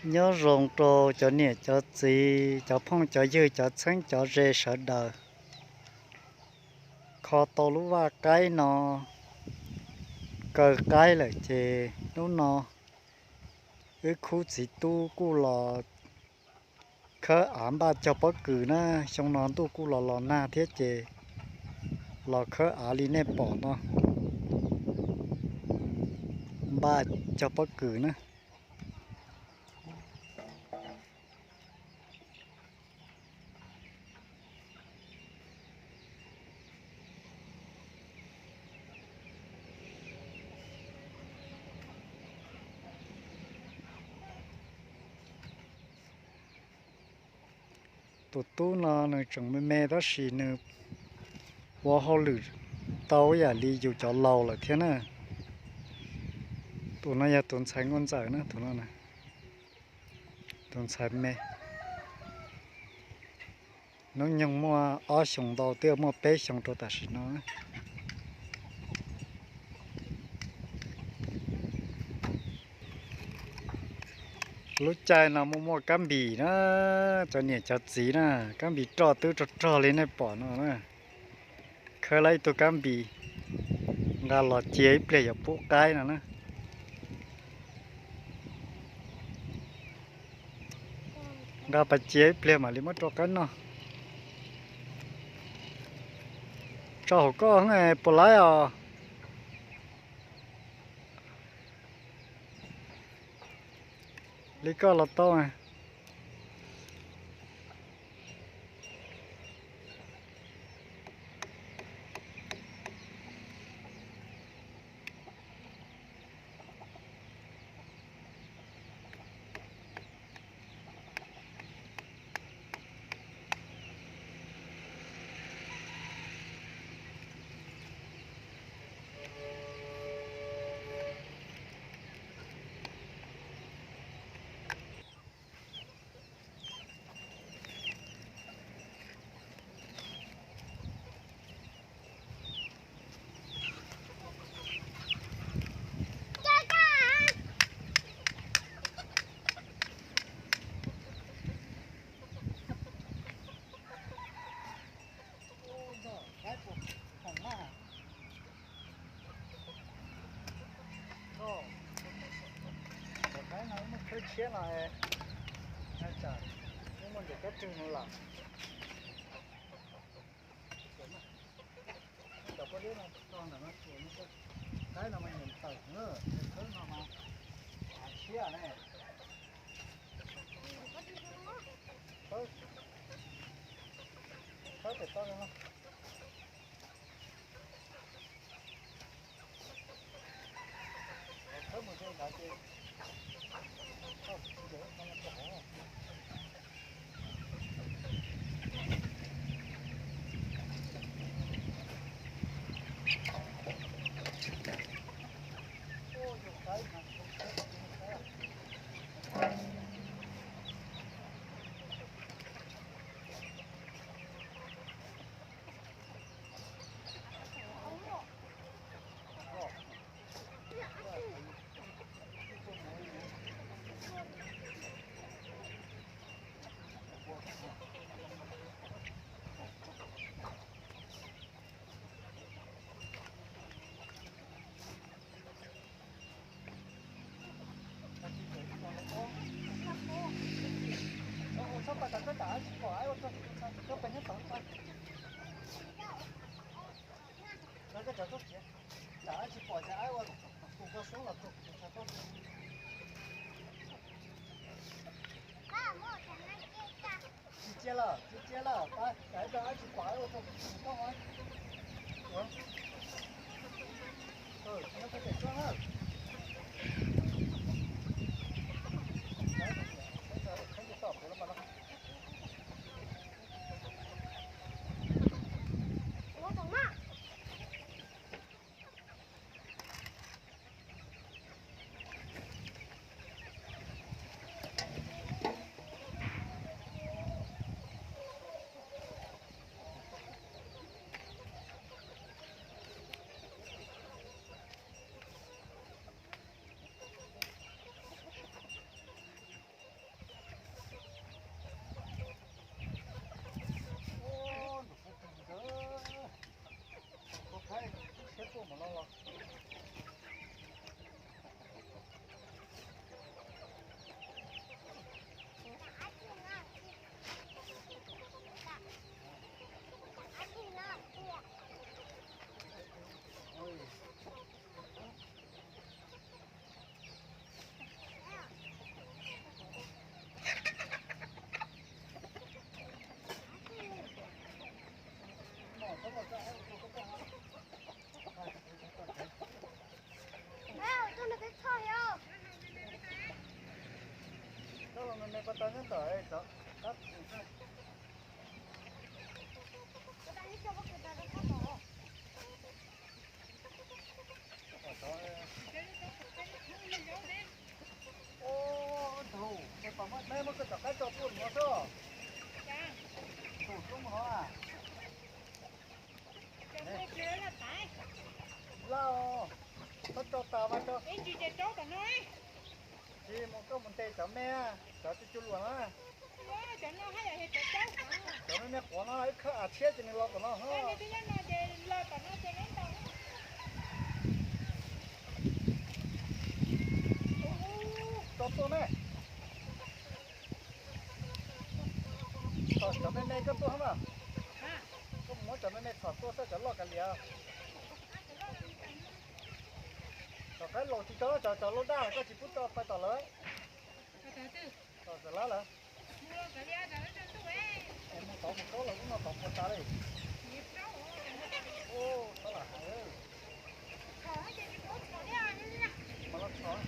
Nyob zoo rau cov niam cov txiv, cov phooj cov ywg, cov txheeb cov ze sawv daws. Kho tau lub vaj qaib no kaw qaib lawm ces hnub no wb khub txiv tub kuj los khawb av npaj cog pob kws na. Xyoo no ntuj kuj los los nag thiab ces los khawb av li nej pom no, npaj cog pob kws na. Tus tub no nws tseem me me tab sis nws ua hauj lwm tau ib yam li yus cov laus lawm thiab na. Tus no yog tus ntxhais nkauj ntxawm na, tus no, tus ntxhais me. Hnub nyoog muaj ob xyoos ntau, twb muaj peb xyoos rau tam sim no. Lub caij no muaj muaj kab npis na, cov niam cov txiv na, kab npis roj twb rog rog li nej pom no na. Khawb lawm ib tug kab npis, nqa los cia ib pliag yuav pub qaib no na. Nqa pas cia ib pliag mam li muab rau qaib noj. Tso hauv koj puas laib os? Li koj los tau. Cov qaib no muaj khawb tshiab no, tsam muaj ntawm kab rwg no los. Cov poj liab no tso ntawm no, qaib no mas nyiam tawm, khawb no mas tshiab ne. Khawb pem toj no. Tsis cia lawm, tsis cia lawm, pab caiv rau ab tsis pom ua rau koj. Nyob pem toj na. Me pas tau nyob tom. Ntug, me pas muab, me muab koj cov qaib tso tuaj mus no xwb. Tus tuaj mus no. Laj, txhob tso tas mas tso. Tsis mus, koj mus ntes cov me, cov cua cua luam na. Cov me me quav no ib khawb av tshiab ces nws los tom no. Tso tuaj ne. Txhom cov me me koj tuaj na. Koj mus muab cov me me txhom tuaj xwb, cov loj kav liam. Cov qaib laus tsis tso, cov, cov laus daj koj tsis pub tso pais tom lawv. Tom Xeem Lab lawm. Es mus tod mus tod lawm, ub no tod puas tas li. Ub, txhob lam hais. Mas los txhom.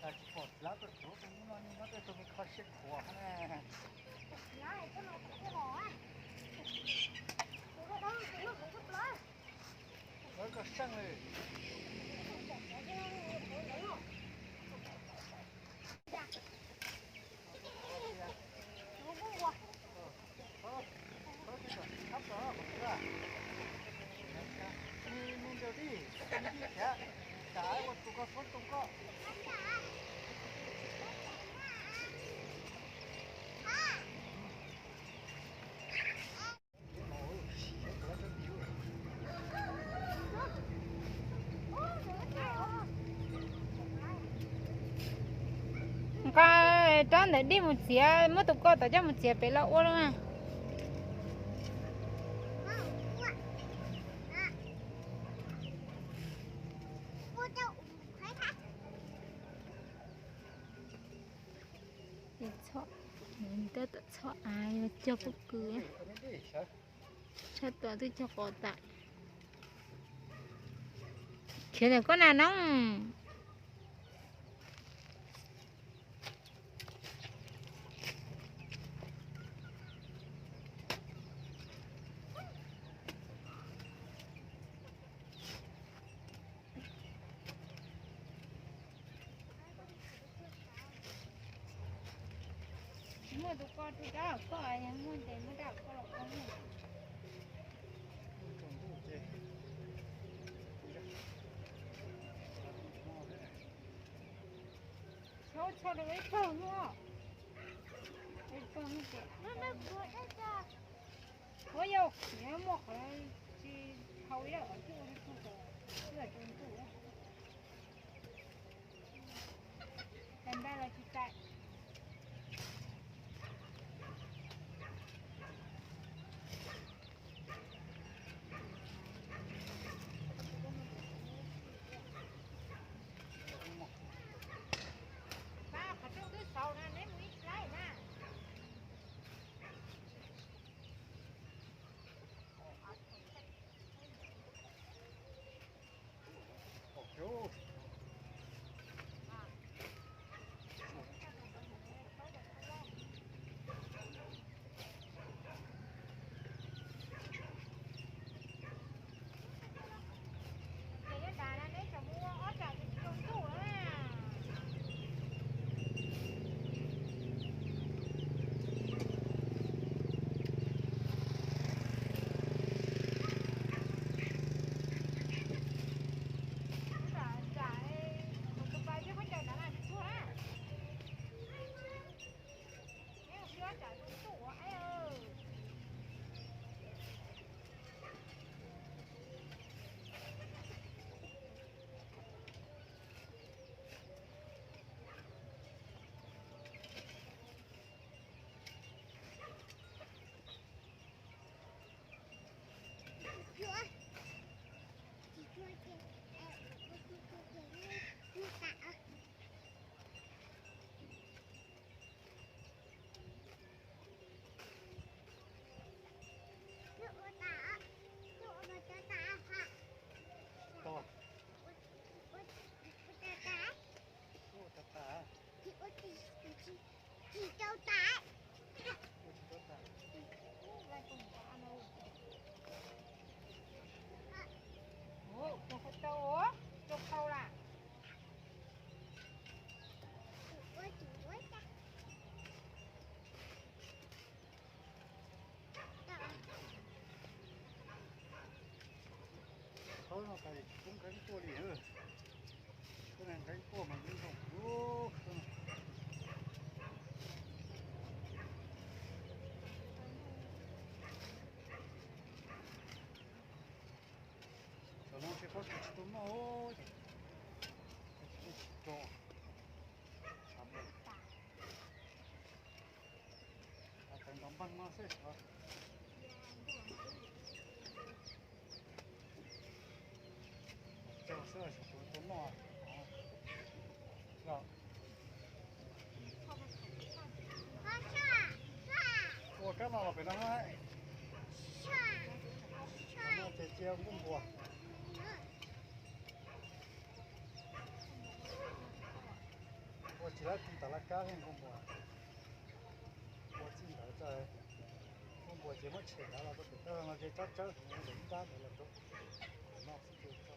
Tsis pom txiv lab tuaj tsuav tus nub no, nyob tej tug me kho siab khuav ne. Lawv koj seej li. Nqa rab ntawm dej mus txiav, muab tus ko tom coj mus txiav pem los ua lawm na. Txhob, tab tom txhob av cog pob kws. Tshaj tawm twb cog qos tas. Khiav ntawm koj na noob. Muaj tus ko rau rab hauv koj, yog muaj ntes muab rab hauv koj los ua muaj. Txhob txhob rau ib pawg no. Ib pawg no ces, ua yau, nyob muaj qhov tsis hau ib yam qhov twb ua rau tug, twb ua rau tug. Txais npaj los tsis txais. Pab, qhov rooj twb xauv na, neb mus ib laib na. Qhov no tas tsis pub nqeeb tuaj li. Koj nqeeb tuaj mas yeej zoo. Cov no ces pob kws tsis tau noj, tsis tau. Teev nrov npaj no xwb. Cog xwb, tsis tau noj. Ua kab no los pem no. Ces cia nkuaj npua. Ua tsis lab ti tas laj kab thiab nkuaj npua. Ua txij ntawd, nkuaj npua ces muab tshem ntawd los rau pem toj no ces tsob tsawb ntawd ib nrab ntawd los rau no xwb ces tso.